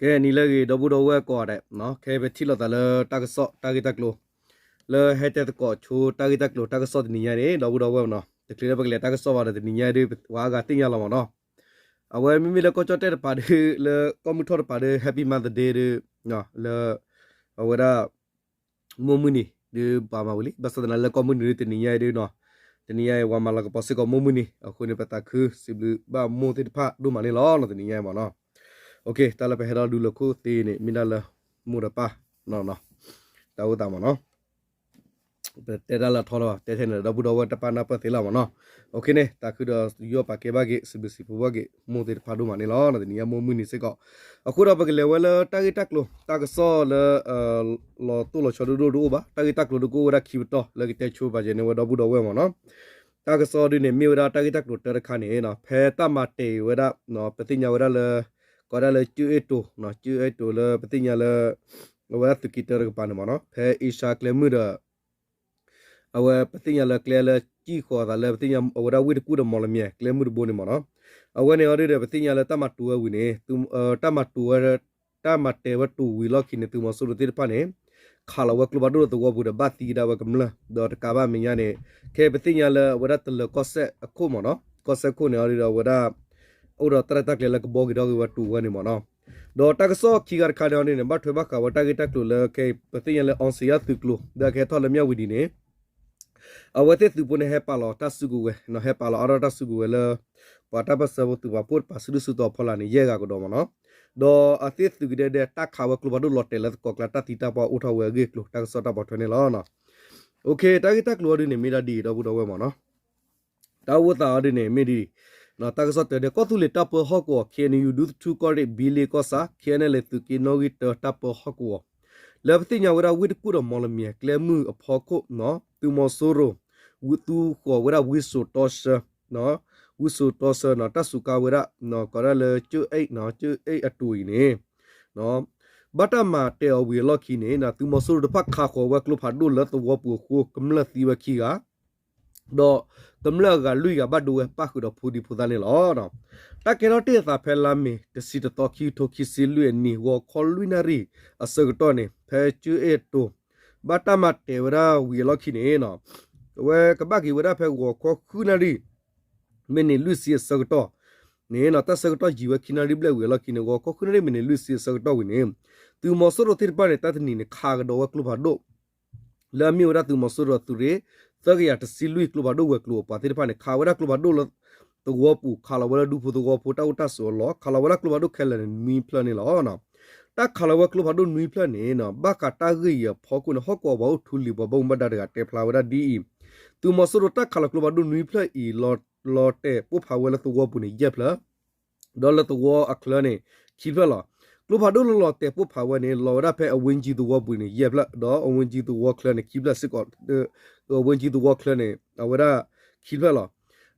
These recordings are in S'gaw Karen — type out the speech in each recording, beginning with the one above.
ကဲ နံၤလၢအဂ့ၤ ဒီပုၢ်ဒီဝဲၢ်ကိးဂၤဒဲး, ခဲအံၤပထံၣ်လိာ်သးလၢတၢ်ကစီၣ်တၢ်ဂ့ၢ်တၢ်ကျိၤ လၢဟဲတဲသကိးဆိတၢ်ဂ့ၢ်တၢ်ကျိၤတၢ်ကစီၣ်တနံၤညါန့ၣ် ဒီပုၢ်ဒီဝဲၢ်နီၤ, တချုးလၢပကလဲၤတၢ်ကစီၣ်ဘၣ်ဒီး တနံၤညါဒုး ပှၤအါဂၤသ့ၣ်ညါလီၤမ့ၢ်နီၤ. အဝဲမ့မ့ၢ်လၢကီၢ်ကၠီၣ်တဲၣ်တပၤဒုး လၢကီၢ်မုၢ်ထီၣ်တပၤဒုး Happy Mother's Day ဒုး လၢ အဝဲဒၣ် မိၢ်မုၢ်နံၤဒုး ပှၤမၤဝံၤလံ ဘၣ်ဆၣ်သနာ်လၢကီၢ်မုၢ်နံၤဒုး တနံၤညါအံၤဒုးနီၤ, တနံၤညါအံၤ ပှၤမၤလၤကပီၤစ့ၢ်ကီးမိၢ်မုၢ်နံၤ အဃိန့ၣ် ပသးခုစံးဘျုးဘၣ်မိၢ်သ့ၣ်တဖၣ်ဒိၣ်မးန့ၣ်လီၤနီၤ တနံၤညါအံၤမ့ၢ်နီၤ. တၢ်လၢပဟဲထီၣ်ဒုးလၢခိၣ်သ့န့ၣ် မ့ၢ်ဒၣ်လၢမိၢ်ဒီးပၢ် တၢ်အိၣ်သးမ့ၢ်နီၤ. ပတဲတၢ်လၢအထီလီၤဘၣ် တဲထဲန့ၣ်ဒီး ဒီပုၢ်ဒီဝဲၢ်တပာ်နၢ်ပၢၢ်သ့လီၤမ့ၢ်နီၤ. န့ၣ် သးခုဒီးယူးယီၣ်ပာ်ကဲဘၣ်က့ၤ စံးဘျုးစံးဖှိၣ်ဘၣ်က့ၤ မိၢ်သ့ၣ်တဖၣ်ဒိၣ်မးန့ၣ်လီၤ. တနံၤညါမိၢ်မုၢ်နံၤစ့ၢ်ကီး အဃိဒီးပကလဲၤဝဲလၢတၢ်ဂ့ၢ်တၢ်ကျိၤ တၢ်ကစီၣ်လၢ လီၤတိၢ်လီၤဆီဒိၣ်ဒိၣ်တအိၣ်ဘၣ် တၢ်ဂ့ၢ်တၢ်ကျိၤဒုးကအိၣ်ဝဲဒၣ်ခံပတီၢ် လၢကတဲဆိပာ်စၢၤန့ၢ်ဝဲဒီပုၢ်ဒီဝဲၢ်မ့ၢ်နီၤ. တၢ်ကစီၣ်ဒုးန့ၣ် မ့ၢ်ဝဲဒၣ်တၢ်ဂ့ၢ်တၢ်ကျိၤတၢတခါန့ၣ် ဖဲတၢ်မၤတဲာ်ဝဲဒၣ် ပသ့ၣ်ညါဝဲဒၣ်လၢ ကိးဒၣ်လၢကၠူအဲၣ်တိၤ ကၠူအဲၣ်တိၤလၢပသ့ၣ်ညါလၢ အဝဲဒၣ်သုးက့တၢတကပၤန့ၣ်မ့ၢ်နီၤ ဖဲအ့ရှါကျဲမုၢ်ဒီး အဝဲပသ့ၣ်ညါလၢကျဲလၢစံၣ်ဃီၤအသးလၢ ပသ့ၣ်ညါအဝဲဒၣ်ဝ့ၢ်တကူၣ်ဒီးမီၢ်လမၠဲၤကျဲမုၢ်တဘိန့ၣ်မ့ၢ်နီၤ. အဝဲန့ၣ်အီၤဒုးဒီး ပသ့ၣ်ညါလၢတၢ်မၤတိၤဝဲဝံၤန့ၣ် တၢ်မၤတိၤဝဲ တၢ်မၤတဲာ်ဝဲတိၤဝံၤလီၢ်ခံန့ၣ် သုးမီၤစိရိၤသ့ၣ်တဖၣ်န့ၣ် ခးလီၤဝဲကျိဖးဒိၣ်လၢသဝီပူၤဒီးဘၣ်သံကဒါဝဲကမျၢၢ် ဒီးတကးဘၣ်မဲာ်ညါန့ၣ် ခဲအံၤပသ့ၣ်ညါလၢအဝဲဒၣ်တလၢၤကီၢ်စဲၣ်အခိၣ်မ့ၢ်နီၤ ကီၢ်စဲၣ်ခိၣ်န့ၣ်အီၤဒုးဒီးအဝဲဒၣ် အိၣ်ဒီးတၢ်ရဲၣ်တၢ်ကျဲၤလၢကဘှီက့ၤထီၣ်က့ၤဝဲတိၤဝဲန့ၣ်မ့ၢ်နီၤ. ဒီးတၢ်ကစီၣ်ခံဂၤတခါန့ၣ်အီၤဒုးန့ၣ် ဘၣ်ထွဲဘၣ်ဃးဝဲတၢ်ဂ့ၢ်တၢ်ကျိၤလၢခဲအံၤ ပသ့ၣ်ညါလၢ အောင်ဇေယျ သုးကျိၤ လၢအကဟဲထီၣ်လၢမၠၣ်ဝံၤဒံးန့ၣ် အဝဲသ့ၣ်သုးဖိန့ၣ် ဟဲပာ်လီၤတၢ်စုကဝဲၤ ဟဲပာ်လီၤအါထီၣ်တၢ်စုကဝဲၤလၢ ပှၤတၢ်ပၢၢ်ဆၢဖိသုးပာ်ဖှိၣ်တပၤ စုဒုၣ်စုတီၤဖီလာ်န့ၣ် ယဲၢ်ဂၤကဒီးမ့ၢ်နီၤ. ဒီးအဝဲသ့ၣ်သုးကဒဲဒဲး တၢ်ခးဝဲကျိဖးဒိၣ်လီၤတဲာ်လၢသကိးကျါ တၢ်သံတၢ်ပှၢ်အိၣ်ထီၣ်ဝဲအဂ့ၢ်အကျိၤ တၢ်ကစီၣ်တၢ်ပိာ်ထွဲန့ၣ်လီၤ. တၢ်ဂ့ၢ်တၢ်ကျိၤအီၤဒုးန့ၣ် မ့ၢ်ဒၣ်ဒ်အံၤ ဒီပုၢ်ဒီဝဲၢ်မ့ၢ်နီၤ. တၢ်အိၣ်သးအီၤဒုးန့ၣ် မ့ၢ်ဒ်အံၤ, တၢ်ကစီၣ်တဲဒၣ် ကီၢ်သူလ့ၤတၢ်ပၢဟီၣ်ကဝီၤ ခ့ၣ်အဲၣ်ယူၣ် ဒူသထူၣ်ကီၢ်ရ့ၣ် ဘံလ့ကီၢ်ဆၣ် ခ့ၣ်အဲၣ်အဲၣ်လ့ၣ် သုးက့နီၣ်ဂံၢ်တၢ တၢ်ပၢဟီၣ်ကဝီၤ လၢပသ့ၣ်ညါဝဲဒၣ်ဝ့ၢ်တကူၣ်ဒီးမီၢ်လမၠဲၤကျဲမုၢ်အဖီခိၣ် သုးမီၤစိရိၤ ဝံသူဃီၤဝဲဒၣ်ဝံစိာ်တီဆၢ ဝံစိာ်တီဆၢ တၢ်စူးကါဝဲဒၣ် ကိးဒၣ်လၢ ကၠူအဲၣ် ကၠူအဲၣ်အတိၤအံၤန့ၣ် ဘၣ်တၢ်မၤတဲာ်အီၤဝံၤအလီၢ်ခံန့ၣ် သုးမီၤစိရိၤတဖၣ်ခးဃီၤဝဲကျိဖးဒိၣ်လၢသဝီပူၤအဃိ ကမျၢၢ်သံဝဲခံဂၤ ဒီးကမျၢၢ်အဂၤလွံၢ်ဂၤဘၣ်ဒိဝဲ ပၣ်ဃုာ်ဒီးဖိဒံဖိသၣ်န့ၣ်လီၤ. တၢ်ကဲထီၣ်တ့ၢ်အသးဖဲလါမ့ၤ တဆံတသီ ခံကထိခံဆံလွံၢ်အနံၣ် ဂီၤခီလွံၢ်နၣ်ရံၣ်အဆၢကတီၢ်န့ၣ် ဖဲကၠူအဲၣ်အတိၤ ဘၣ်တၢ်မၤတဲာ်ဝဲဒၣ်ဝံၤအလီၢ်ခံန့ၣ် အဝဲကဘၣ်က့ၤဝဲဒၣ်ဖဲဂီၤခီဃုနၣ်ရံၣ် မံးနံးလွံၢ်ဆံအဆၢကတီၢ်န့ၣ် တၢ်ဆၢကတီၢ်ယံာ်ဝဲခံနၣ်ရံၣ်ဘျဲၣ်ဝံၤအလီၢ်ခံန့ၣ် ဂီၤခီဃုနၣ်ရံၣ် မံးနံးလွံၢ်ဆံအဆၢကတီၢ်ဝံၤန့ၣ် သုးမီၤစိရိၤသ့ၣ်တဖၣ်န့ၣ် တၢ်တနံၤန့ၣ် ခးကဒီးဝဲကျိဖးဒိၣ် လၢအမ့ၢ်ဝဲဒၣ်သုးမီၤစိရိၤအသုးရ့ၣ် သၢကယၤတဆံလွံၢ် ကျိဖးဒိၣ်ဝဲၤကျိၤအပှၤသ့ၣ်တဖၣ်န့ၣ် ခးဝဲဒၣ်ကျိဖးဒိၣ်လၢသဝီပူၤ ခးလီၤဝဲလၢဒူဖိသဝီဖိတၢ်အိၣ်တၢ်ဆိးအလီၢ် ခးလီၤဝဲဒၣ်ကျိဖးဒိၣ်ခဲလၢာ်န့ၣ်နွံဖျၢၣ်န့ၣ်လီၤ. တၢ်ခးလီၤဝဲကျိဖးဒိၣ်နွံဖျၢၣ်န့ၣ် ဘၣ်ဃးတၢ်ဂ့ၢ်အံၤအဖီခိၣ်န့ၣ် ဟီၣ်ကဝီၤပှၤအိၣ်ထူလံၤပှၤဘၣ်မူဘၣ်ဒါတဂၤတဲဖျါဝဲဒၣ်ဒ်အံၤ, သုးမီၤစိရိၤတၢ်ခးလီၤကျိဖးဒိၣ်နွံဖျၢၣ်အံၤ လီၤတဲာ်ပိၢ်ဖးဝဲလၢသဝီပူၤန့ၣ် ယဲၢ်ဖျၢၣ် ဒီးလၢသဝီအချၢန့ၣ် ခံဖျၢၣ်လီၤ. ကျိဖးဒိၣ်လၢလီၤတဲာ်ပိၢ်ဖးဝဲန့ၣ် လီၤဝဲဒၣ်ဖဲအဝ့ၢ်ကၠံသဝီပူၤန့ၣ် ယဲၢ်ဖျၢၣ် ဒီးအဝ့ၢ်ကၠံသဝီချၢန့ၣ် ခံဖျၢၣ်စ့ၢ်ကီး အဝ့ၢ်ကၠံသဝီချၢန့ၣ် အဝဲဒၣ်ခံဖျၢၣ်လီၤ.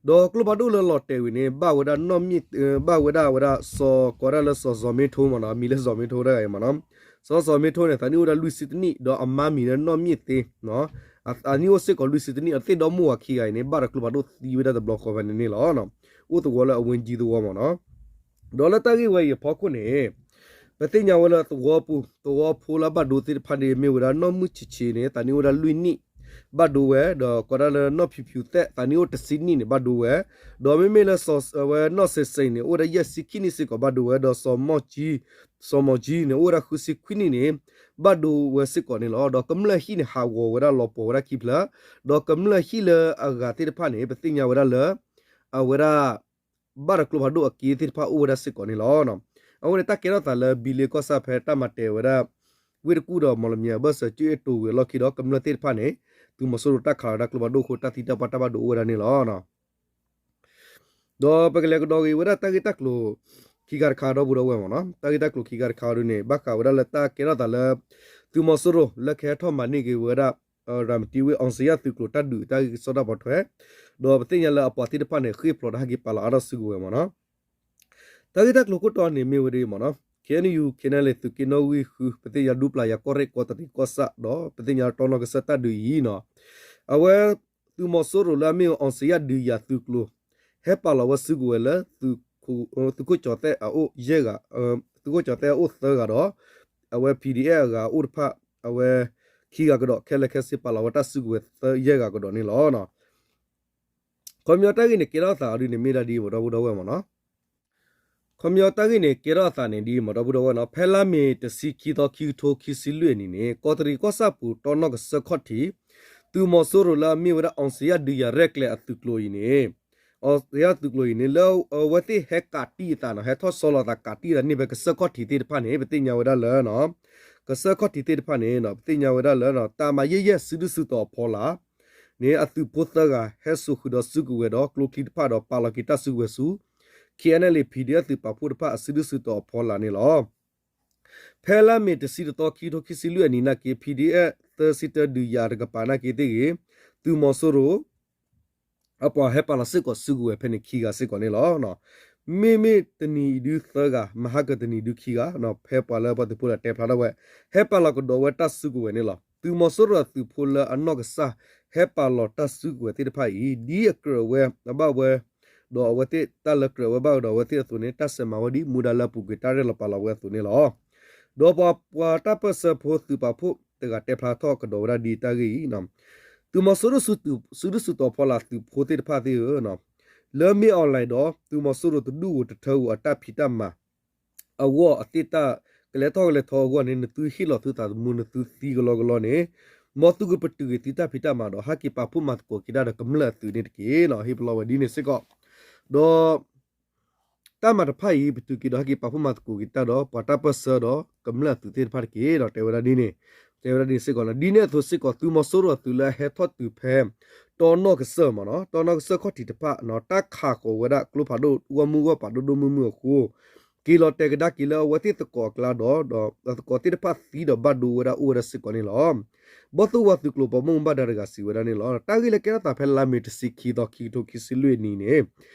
ဒီးကျိဖးဒိၣ်လၢလီၤတဲာ်ဝံၤန့ၣ် ဘၣ်ဝဲဒၣ်နီၢ်မ့ၣ် ဘၣ်ဝဲဒၣ်အဝဲဒၣ်စီၤ ကိးဒၣ်လၢစီၤ စီၤမ့ထိမ့ၢ်နီၤ အမံၤလၢစီၤမ့ထိတဂၤအံၤမ့ၢ်နီၤ စီၤ စီၤမ့ထိန့ၣ် သးနံၣ်အိၣ်ဒၣ်လွံၢ်ဆံတနံၣ် ဒီးအမါမံၤလၢနီၢ်မ့ၣ်သ့ အသးနံၣ်အိၣ်စ့ၢ်ကီးလွံၢ်ဆံတနံၣ် အသ့ၣ်ဒီမိၢ်ဝၤခံဂၤအံၤန့ၣ် ဘၣ်ဒီးကျိဖးဒိၣ်သံဝဲဒၣ်တဘျီဃီဖဲန့ၣ်န့ၣ်လီၤ. အိၣ်သဝီလၢအဝ့ၢ်ကၠံသဝီမ့ၢ်နီၤ ဒီးလၢတၢ်ဂ့ၢ်ဝဲအံၤအဖီခိၣ်န့ၣ် ပသ့ၣ်ညါဝဲလၢသဝီပူၤ သဝီဖိလၢအဘၣ်ဒိသ့ၣ်တဖၣ်န့ၣ် မ့ၢ်ဝဲဒၣ်နီၢ်မုၢ်ဆံးဆံးန့ၣ် သးနံၣ်အိၣ်ဒၣ်လွံၢ်နံၣ် ဘၣ်ဒိဝဲ ဒီးကိးဒၣ်လၢနီၢ်ဖံးဖံးသဲး သးနံၣ်အိၣ်တဆံနံၣ်န့ၣ် ဘၣ်ဒိဝဲ ဒီးမ့မ့ၢ်လၢစီၤ ဝဲနီၢ်စဲးစဲးန့ၣ် အိၣ်ဝဲဒၣ်ယဲၢ်ဆံခံနံၣ်စ့ၢ်ကီးဘၣ်ဒိဝဲ ဒီးစီၤမီၢ်ကၠံ စီၤမီၢ်ကၠံန့ၣ် အိၣ်ဝဲဒၣ်ဃုဆံခွံနံၣ်န့ၣ် ဘၣ်ဒိဝဲစ့ၢ်ကီးန့ၣ်လီၤ. ဒီးကမျၢၢ်ဟံၣ်န့ၣ် ဟးဂီၤဝဲဒၣ်လီၤပှီၤဝဲဒၣ်ခံဖျၢၣ် ဒီးကမျၢၢ်ဟံၣ်လၢအဂၤသ့ၣ်တဖၣ်န့ၣ် ပသ့ၣ်ညါဝဲဒၣ်လၢ အဝဲဒၣ် ဘၣ်ဒီးကျိဖးဒိၣ်အက့သ့ၣ်တဖၣ်အိၣ်ဝဲဒၣ်စ့ၢ်ကီးန့ၣ်လီၤ. အဃိန့ၣ် တၢ်ကဲထီၣ်သးလၢဘံလ့ကီၢ်ဆၣ်ဖဲတၢ်မၤတဲာ်ဝဲဒၣ် ဝ့ၢ်တကူၣ်ဒီးမီၢ်လမၠဲၤအဘၢၣ်စၢၤ ကၠူအဲၣ်တိၤဝံၤအလီၢ်ခံဒီး ကမျၢၢ်သ့ၣ်တဖၣ်န့ၣ် သုးမီၤစိရိၤတၢ်ခးလီၤဝဲဒၣ်ကျိဖးဒိၣ်အဃိ တၢ်သံတၢ်ပှၢ်တၢ်ဘၣ်ဒိအိၣ်ဝဲဒၣ်န့ၣ်လီၤ. ဒီးပကလဲၤကဒီးဂ့ၤဝဲဒၣ်တၢ်ဂ့ၢ်တၢ်ကျိၤခံခါတခါဒီပုၢ်ဒီဝဲၢ်မ့ၢ်နီၤ တၢ်ဂ့ၢ်တၢ်ကျိၤခံခါတခါဒ်န့ၣ် ဘၣ်ဃးဝဲဒၣ်လၢတၢ်ကဲထီၣ်သးလၢ သုးမီၤစိရိၤလၢကဟဲထီၣ်မၤန့ၢ်က့ၤဝဲဒၣ် ရၤမတံဝ့ၢ် အောင်ဇေယျ သုးကျိၤတၢ်ဒုးတၢ်ဂ့ၢ်ကစီၣ်တၢ်ပိာ်ထွဲ ဒီးပသ့ၣ်ညါလၢအပှၤသ့ၣ်တဖၣ်န့ၣ် ဃ့ၢ်ဖျိးတၢ်ဟဲက့ၤပာ်လီၤအါထီၣ်စုကဝဲၤမ့ၢ်နီၤ တၢ်ဂ့ၢ်တၢ်ကျိၤခိၣ်တီန့ၣ်မ့ၢ်ဝဲဒ်အံၤမ့ၢ်နီၤ ခ့ၣ်အဲၣ်ယူၣ် ခ့ၣ်အဲၣ်လ့ၣ် သုးက့နီၣ်ဂံၢ်ဃု ပသ့ၣ်ညါဒူပျၢ်ယၤကီၢ်ရ့ၣ်ကီးတရံးကီၢ်ဆၣ်ဒီး ပသ့ၣ်ညါတီနီၢ်ကစၢၢ်တၢ်ဒုးအံၤနီၤ အဝဲ သုးမီၤစိရိၤလၢအမ့ၢ်ဝဲ အောင်ဇေယျ ဒုးယၤသုးကျိၤ ဟဲပာ်လီၤဝဲစုကဝဲၤလၢသုး သုးခိၣ်ကၠီၤသဲၣ်အအိၣ်ယဲၢ်ဂၤ, သုးခိၣ်ကၠီၤသဲၣ်အအိၣ်သၢဂၤဒီး အဝဲ P D F အဂၤအအိၣ်တဖၣ် အဝဲ ခံဂၤကဒီး ခဲလၢာ်ခဲဆ့ပာ်လီၤဝဲတၢ်စုကဝဲၤသၢယဲၢ်ဂၤကဒီးန့ၣ်လီၤ. ခီပညီတၢ်ဂ့ၢ်န့ၣ် ကဲထီၣ်အသးအီၤဒ်န့ၣ်မ့ၢ်ဒၣ်ဒ်အံၤ မ့ၢ်ဒီပုၢ်ဒီဝဲၢ်မ့ၢ်နီၤ. ခီပညီတၢ်ဂ့ၢ်န့ၣ် ကဲထီၣ်အသးန့ၣ်ဒ်အံၤ မ့ၢ်ဒီပုၢ်ဒီဝဲၢ်နီၤ, ဖဲလါမ့ၤတဆံခံသီ ခံကထိခံဆံလွံၢ်အနံၣ်န့ၣ် ကီးတရံးကီၢ်ဆၣ်ပူၤ တီနီၣ်ကစၢၢ်ခီၣ်ထံး သုးမီၤစိရိၤလၢအမ့ၢ်ဝဲဒၣ် အောင်ဇေယျ ဒုးယၤရဲၣ်ကျဲၤအသုးကျိၤအံၤန့ၣ်, အောင်ဇေယျ သုးကျိၤအံၤန့ၣ် လၢအဝဲသ့ၣ်ဟဲကးတံၢ်အသးနီၤ, ဟဲထီၣ်ဆီလီၤသးကးတံၢ်အသးန့ၢ်ဖဲကစၢၢ်ခီၣ်ထံးသ့ၣ်တဖၣ်န့ၣ် ပသ့ၣ်ညါဝဲဒၣ်လၢ ကစၢၢ်ခီၣ်ထံးသ့ၣ်တဖၣ်န့ၣ် ပသ့ၣ်ညါဝဲဒၣ်လၢ တၢ်မၤယဲၢ်ယဲၢ် စုဒုၣ်စုတီၤအဖီလာ် န့ၣ် အသုးဖိသၢဂၤ ဟဲစိာ်ဃုာ်ဒီးစုကဝဲၤဒီးကျိချံတဖၣ်ဒီး ပာ်လီၤက့ၤတၢ်စုကဝဲၤဆူ K N L A P D F သုးပာ်ဖှိၣ်တဖၣ်အစုဒုၣ်စုတီၤအဖီလာ်န့ၣ်လီၤ. ဖဲလါမ့ၤတဆံတသီ ခံကထိခံဆံလွံၢ်အနံၣ်နာ်က့ P D F သၢဆံတၢ ဒုးယၤတကပၤနာ်က့သ့ၣ်ဂ့ၤ သုးမီၤစိရိၤ အပှၤဟဲပာ်လီၤစ့ၢ်ကီးစုကဝဲၤဖဲန့ၣ်ခံဂၤစ့ၢ်ကီးန့ၣ်လီၤ. မ့မ့ၢ်တနံၤအံၤဒုးသၢဂၤ, မဟါကတနံၤဒုးခံဂၤ, ဖဲပှၤလၢပှၤသုးဖိလၢတဲဖျါထီၣ်ဝဲ ဟဲပာ်လီၤကဒီးဝဲတၢ်စုကဝဲၤန့ၣ်လီၤ. သုးမီၤစိရိၤအသုးဖိလၢအနီၢ်ကစၢ် ဟဲပာ်လီၤတၢ်စုကဝဲၤသ့ၣ်တဖၣ်အံၤ ဒ်အကြၢးဝဲအဘၣ်ဝဲ ဒီးအဝဲသ့ၣ်တၢ်လၢကြၢးဝဲဘၣ်ကဒီးအဝဲသ့ၣ်အသိးန့ၣ် တၢ်ဆဲးမၤဝဲဒ်မူဒါလၢအပူၤကွံာ်တၢ်ရဲၣ်လီၤပာ်လီၤဝဲအသိးန့ၣ်လီၤ. ဒီးပှၤပှၤတၢ်ပၢၢ်ဆၢဖိသုးပာ်ဖှိၣ်တဂၤတဲဖျါထီၣ်ကဒီးဝဲဒၣ်ဒ်တၢ်ဂ့ၢ်အံၤ, သုးမီၤစိရိၤစုဒုၣ်စုတီၤဖီလာ်သုးဖိသ့ၣ်တဖၣ်သ့ၣ်ဧၢ, လၢမ့ၢ် online ဒီး သုးမီၤစိရိၤတဒူၣ်ဧိၤတထၢဧိၤအတၢ်ဖံးတၢ်မၤ အဂီၢ်အသ့ၣ်တၢ်ကလဲၤထီၣ်ကလဲၤထီအဂီၢ်န့ၣ် နသုဟ့ၣ်လီၤသုသးသမူ နသုသံကလီကလီန့ၣ် မ်သုကပတုာ်က့ၤသုတၢ်ဖံးတၢ်မၤဒီး ဟဲက့ၤပာ်ဖှိၣ်မၤသကိးက့ၤတၢ်ဒီးကမျၢၢ်အသုးန့ၣ်တက့ၢ်. ဟ့ၣ်ပလီၢ်ဝဲဒ်န့ၣ်စ့ၢ်ကီး, ဒီး တၢ်မၤတဖၣ်အံၤ ပတုာ်က့ၤဒီးဟဲက့ၤပာ်ဖှိၣ်မၤသကိးက့ၤတၢ်ဒီး ပှၤတၢ်ပၢၢ်ဆၢဒီးကမျၢၢ်အသုးသ့ၣ်တဖၣ်တက့ၢ်ဒီး တဲဝဲဒၣ်ဒ်န့ၣ်, တဲဝဲဒၣ်ဒ်န့ၣ်စ့ၢ်ကီးလီၤ. ဒ်န့ၣ်အသိးစ့ၢ်ကီး သုးမီၤစိရိၤအသုးလၢအဟဲထီၣ်တုၤဖဲ တီနီၣ်ကစၢၢ်မ့ၢ်နီၤ, တီနီၣ်ကစၢၢ်ခီၣ်ထံးတဖၣ် တၢ်ခးဃီၤဝဲဒၣ်ကျိဖးဒိၣ်ဂီၢ်မုၢ်ဂီၢ်ပၤဒိၣ်ဒိၣ်မုၢ်မုၢ်အဃိ က့ၤလီၤတဲာ်ကဒါက့ၤလၢအဝဲသ့ၣ်သကိးအကျါဒီး ဒီးအသကိးသ့ၣ်တဖၣ်သံဒီးဘၣ်ဒိဝဲဒၣ်အိၣ်ဝဲဒၣ်စ့ၢ်ကီးန့ၣ်လီၤ. ဘီၣ်သိၣ်ဝါသုးကျိၤပှၤဘၣ်မူဘၣ်ဒါတဂၤစံးဝဲဒၣ်န့ၣ်လီၤ. တၢ်ဂ့ၢ်လၢကဲထီၣ်သးဖဲလါမ့ၤတဆံခံသီ ခံကထိခံဆံလွံၢ်အနံၤန့ၣ်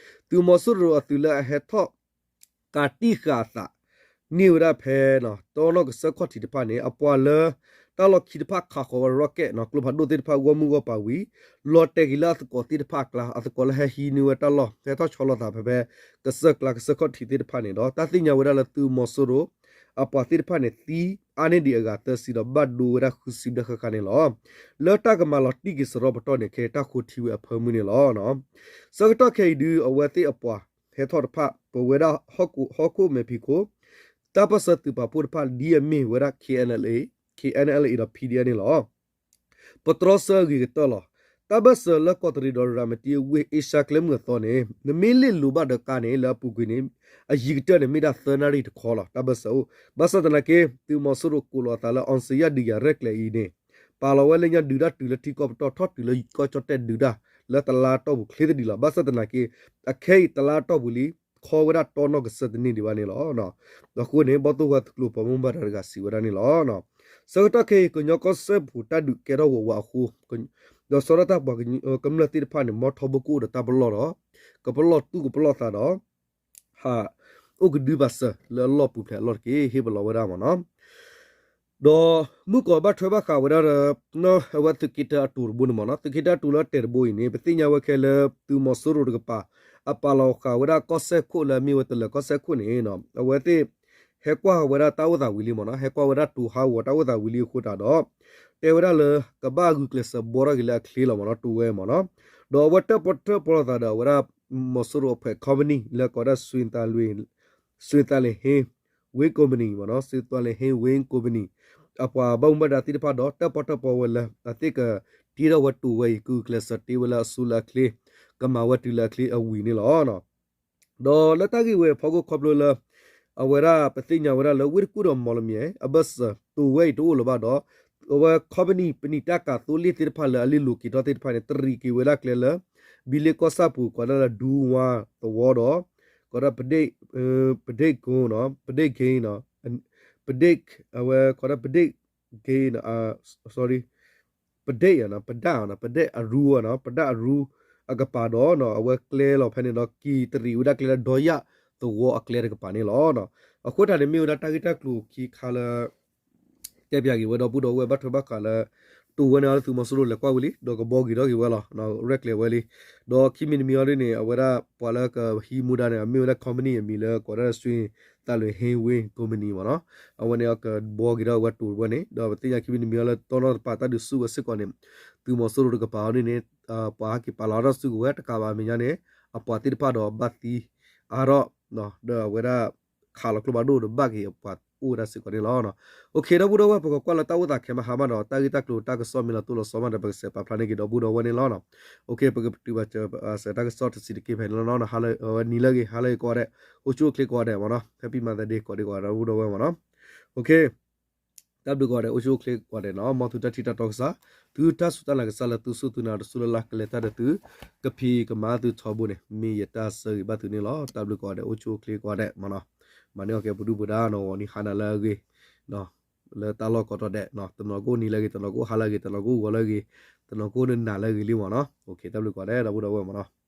သုးမီၤစိရိၤအသုးလၢအဟဲထီၣ် ကးတံၢ်ဃာ်အသး န့ၢ်ဝဲဒၣ်ဖဲ တီနီၣ်ကစၢၢ်ခီၣ်ထံးတဖၣ်န့ၣ် အပှၤလၢ တၢ်လီၢ်ခံတဖၣ်ခးဃီၤဝဲ rocket နီၤ ကျိဖးဒိၣ်သ့ၣ်တဖၣ်ဂီၢ်မုၢ်ဂီၢ်ပၤဝံၤ လီၤတဲာ်က့ၤလၢအသကိးသ့ၣ်တဖၣ်အကျါ အသကိးလၢဟဲဟံးန့ၢ်ဝဲတၢ်လီၢ် ဟဲထီၣ်ဆီလီၤသးဖဲဖဲ ကစၢၢ်ကျါကစၢၢ်ခီၣ်ထံးသ့ၣ်တဖၣ်န့ၣ်ဒီး တၢ်သ့ၣ်ညါဝဲဒၣ်လၢသုးမီၤစိရိၤ အပှၤသ့ၣ်တဖၣ်န့ၣ် သံအါန့ၢ်ဒံးအဂၤသၢဆံဒီး ဘၣ်ဒိဝဲဒၣ်ဃုဆံဘျဲၣ်ဃၣ်ဃၣ်န့ၣ်လီၤ. လၢတၢ်ကမၤလီၤတံၢ်က့ၤစရီပတီၢ်န့ၣ် ခဲအံၤတၢ်ဃိထံဝဲအဖၢမုၢ်န့ၣ်လီၤ. ဆၢကတီၢ်ခဲအံၤဒုး အဝဲသ့ၣ်အပှၤဟဲထီၣ်တဖၣ် ပဝဲဒၣ်ဟီၣ်ခိၣ်မဲာ်ဖံးခိၣ် တၢ်ပၢၢ်ဆၢသုးပာ်ဖှိၣ်တဖၣ် ဒ်အမ့ၢ်ဝဲဒၣ် K N L A, K N L A ဒီး P D F န့ၣ်လီၤ. ပတြီဆၢအဂ့ၤကတၢၢ်လီၤ. တၢ်ဘၢၣ်စၢၤလၢကီးတရံးဒီးရၤမတံအဝ့ၢ် အ့ရှါကျဲမုၢ်အသီန့ၣ် နမ့ၢ်လ့ၣ်လိၤဘၣ်ဒီးကါန့ၣ် လၢအပူၤကွံာ်န့ၣ် အယံၤကတၢၢ်န့ၣ် မ့ၢ်ဒၣ်သၢနၣ်ရံၣ်တခီလီၤ. တၢ်ဘၢၣ်စၢၤအိၣ် ဘၣ်ဆၣ်သနာ်က့ သုးမီၤစိရိၤကိးလီၤအသးလၢ အောင်ဇေယျ ဒုးယၤရဲၣ်ကျဲၤအံၤန့ၣ် ပာ်လီၤဝဲလၢညါဒုးတၢ်တုၤလၢထံကီၢ်ပတီၢ် ထီၣ်တုၤလၢကီၢ်ကၠီၣ်တဲၣ်ဒုးတၢ် လၢတလါအတီၢ်ပူၤချ့သဒံးလီၤ. ဘၣ်ဆၣ်သနာ်က့ အခဲအံၤတလါအတီၢ်ပူၤလံ ခီဝဲဒၣ်တီနီၣ်ကစၢၢ်တန့ၢ်ဒံးဘၣ်န့ၣ်လီၤ. အဃိန့ၣ် ဘီၣ်သိၣ်ဝါသုးကျိၤပှၤဘၣ်မူဘၣ်ဒါတဂၤစံးဝဲဒၣ်န့ၣ်လီၤ. ဆၢကတီၢ်ခဲအံၤ ကညီကီၢ်စဲၣ်ပူၤတၢ်ဒုးကဲထီၣ်ဝးဝးအဃိ ဒီးဆီဒၣ်တၢ်ပှၤကမျၢၢ်သ့ၣ်တဖၣ်န့ၣ် မ်ထီဘိကအိၣ်ဒီးတၢ်ပလီၢ်ဒီး ကပလီၢ်သူၣ်ကပလီၢ်သးဒီး ဟးအိၣ်ကဒုဘၣ်စၢၤလၢအလီၢ်ပူၤဖျဲးအလီၢ်တက့ၢ် ဟ့ၣ်ပလီၤဝဲဒၣ်မ့ၢ်နီၤ. ဒီးမုၢ်ကီၤဘၣ်ထွဲဘၣ်ဃးဝဲဒၣ်ဒီး အဝဲသုးက့တၢအတိၤတဘိန့ၣ်မ့ၢ်နီၤ, သုးက့တၢအတိၤလၢတဲာ်တဘိအံၤန့ၣ် ပသ့ၣ်ညါဝဲခဲလၢာ် သုးမီၤစိရိၤတကပၤ အပာ်လီၤဃာ်ဝဲဒၣ်ကီၢ်စဲၣ်ခိၣ်လၢအမ့ၢ်ဝဲတလၢၤကီၢ်စဲၣ်ခိၣ်န့ၣ် အဝဲသ့ၣ် ဟဲကွၢ်ဝဲဒၣ်တၢ်အိၣ်သးဝံၤလံမ့ၢ်နီၤ, ဟဲကွၢ်ဝဲဒၣ်တိၤဟးဂီၤတၢ်အိၣ်သးဝံၤလံအဃိသတးဒီး တဲဝဲဒၣ်လၢ ကဘၣ်ဂုာ်ကျဲးစၢးဘှီထီၣ်က့ၤလၢအချ့လီၤမ့ၢ်နီၤ, တိၤဝဲမ့ၢ်နီၤ. ဒီးအဝဲတၢၣ်ပီၣ်တၢၣ်ပီလိာ်သးဒီးအဝဲဒၣ် မီၤစိရိၤအဖှဲး company လၢကိးဝဲဒၣ် စွ့ၣ်သးလ့ၣ်ဟ့ wind company မ့ၢ်နီၤ, စွ့ၣ်သးလ့ၣ်ဟ့ wind company အပှၤဘၣ်မူဘၣ်ဒါသ့ၣ်တဖၣ်ဒီး တၢၣ်ပီၣ်တၢၣ်ပီဝဲလၢ အသ့ၣ်ကတ့ထီၣ်ဝဲတိၤဝဲအံၤ ကဂုာ်ကျဲးစၢးတ့ဝဲလၢအစိလၢအချ့, ကမၤဝဲတုၤလၢအချ့အဝံၤန့ၣ်လီၤ. ဒီးလၢတၢ်ဂ့ၢ်ဝဲအဖီခိၣ်ခီဖျိလၢ အဝဲဒၣ်ပသ့ၣ်ညါဝဲဒၣ်လၢဝ့ၢ်တကူၣ်ဒီးမီၣ်လမၠဲၣ် အဘၢၣ်စၢၤတိၤဝဲအံၤတအိၣ်လၢၤဘၣ်ဒီး အဝဲ company ပနံာ်တၢ်ကၤသိလ့ၣ်သ့ၣ်တဖၣ်လၢအလ့ၣ်လိၤက့ၤထီၣ်သ့ၣ်တဖၣ်န့ၣ် တရံးက့ၤဝဲဒၣ်ကျဲလၢ ဘံလ့ကီၢ်ဆၣ်ပူၤ ကိးဒၣ်လၢဒူဝါသဝီဒီး ကိးဒၣ် ပဒ့ၣ်ကိ ပဒ့ၣ်ဂ့ၤ ပဒ့ၣ် အဝဲကိးဒၣ်ပဒ့ၣ်ဂ့ၤ sorry ပဒ့ၣ် ပဒၣ် ပဒ့ၣ်အရူ ပဒၣ်အရူအကပၤဒီး အဝဲကျဲလီၤဖဲန့ၣ်ဒီး က့ၤတရံးဝဲဒၣ်ကျဲလၢဒီယၣ်သဝီအကျဲတကပၤန့ၣ်လီၤ. အဃိသတးန့ၣ်မ့ၢ်ဝဲဒၣ်တၢ်ဂ့ၢ်တၢ်ကျိၤခံခါလၢ တဲပၠးက့ၤဝဲဒီပုၢ်ဒီဝဲၢ်ဘၣ်ထွဲဘၣ်ဃးလၢ တိာ်ဝဲန့ၣ်အီၤလၢသုးမီၤစိရိၤလဲၤကွၢ်ဝံၤလံ ဒီးကဘှီက့ၤထီၣ်က့ၤဝဲလီၤ. ရဲၣ်ကျဲၤဝဲလံ. ဒီးခံမံၤတမံၤအီၤဒ်န့ၣ် အဝဲဒၣ်ပှၤလၢကဟံးမူဒါန့ၣ် အမ့ၢ်ဝဲဒၣ် company အမံၤလၢကိးဒၣ် စွ့ၣ်သးလွံၣ် ဟ့ဝ့ company မ့ၢ်နီၤ. အဝဲန့ၣ်အကဘှီက့ၤထီၣ်ဝဲတိာ်ဝဲန့ၣ် ဒီးပသ့ၣ်ညါခံမံၤတမံၤအီၤလၢတီနီၢ်တပၤတၢ်ဒုးဆူၣ်ဝဲစ့ၢ်ကီးန့ၣ် သုးမီၤစိရိၤတကပၤအီၤဒ်န့ၣ် ပှၤဟဲက့ၤပာ်လီၤတၢ်စုကဝဲၤတကးဘၣ် အမဲာ်ညါန့ၣ် အပှၤသ့ၣ်တဖၣ်ဒီးဘၣ်သံအါထီၣ် ဒီးအဝဲဒၣ် ခးလီၤကျိဖးဒိၣ်ဒီးဘၣ်က့ၤအပှၤအိၣ်ဝဲဒၣ်စ့ၢ်ကီးန့ၣ်လီၤ. အိၣ်ခ့ ဒီပုၢ်ဒီဝဲၢ် ပကကွၢ်လၢတၢ်အိၣ်သးခဲမဟါမးဒီး တၢ်ဂ့ၢ်တၢ်ကျိၤတၢ်ကစီၣ်မ့ၢ်လီၤတိၢ်လီၤဆီမးဒီး ပကဆဲးပာ်ဖျါန့ၢ်က့ၤဒီပုၢ်ဒီဝဲၢ်န့ၣ်လီၤ. အိၣ်ခ့ ပကတုၤဘၣ်စၢၤစဲးတၢ်ကစီၣ်တဆံးတက့ၢ်ဖဲန့ၣ်လီၤ. ဟါလၢနံၤလၢအဂ့ၤ ဟါလၢအဂ့ၤကိးဂၤဒဲး အိၣ်ဆူၣ်အိၣ်ချ့ကိးဂၤဒဲးမ့ၢ်နီၤ. Happy Mother's Day ကိးဒံးကိးဂၤဒဲး ဒီပုၢ်ဒီဝဲၢ်မ့ၢ်နီၤ. အိၣ်ခ့ တၢ်ဘျုးကိးဂၤဒဲး အိၣ်ဆူၣ်အိၣ်ချ့ကိးဂၤဒဲးနီၤ. မ်သုတၢ်ထံၣ်တၢ်တီကစၢ် သုတၢ်စူၢ်တၢ်နာ်ကစၢ်လၢသုစူၢ်သုနာ်တစူၢ်လၢ်လၢ်ကလဲၤတၢ်ဒီးသု ကဖံးကမၤသုထီဘိန့ၣ် မ့ၢ်ယတၢ်ဆၢဂ့ၤဘၣ်သုန့ၣ်လီၤ. တၢ်ဘျုးကိးဂၤဒဲး အိၣ်ဆူၣ်အိၣ်ချ့ကိးဂၤဒဲးမ့ၢ်နီၤ. မၤန့ၢ်အီၣ်ကဲပဒုၣ်ပဒါနီၤ ဂီၤနံၤဟါနၤလၢအဂ့ၤ လၢတၢ်လီၢ်ကိးတီၤဒဲး တနီၤကအိၣ်နံၤလၢအဂ့ၤ တနီၤကအိၣ်ဟါလၢအဂ့ၤ တနီၤကအိၣ်ဂီၤလၢအဂ့ၤ တနီၤကအိၣ်နၤလၢအဂ့ၤလံမ့ၢ်နီၤ. အိၣ်ခ့ တၢ်ဘျုးကိးဂၤဒဲး ဒီပုၢ်ဒီဝဲၢ်မ့ၢ်နီၤ.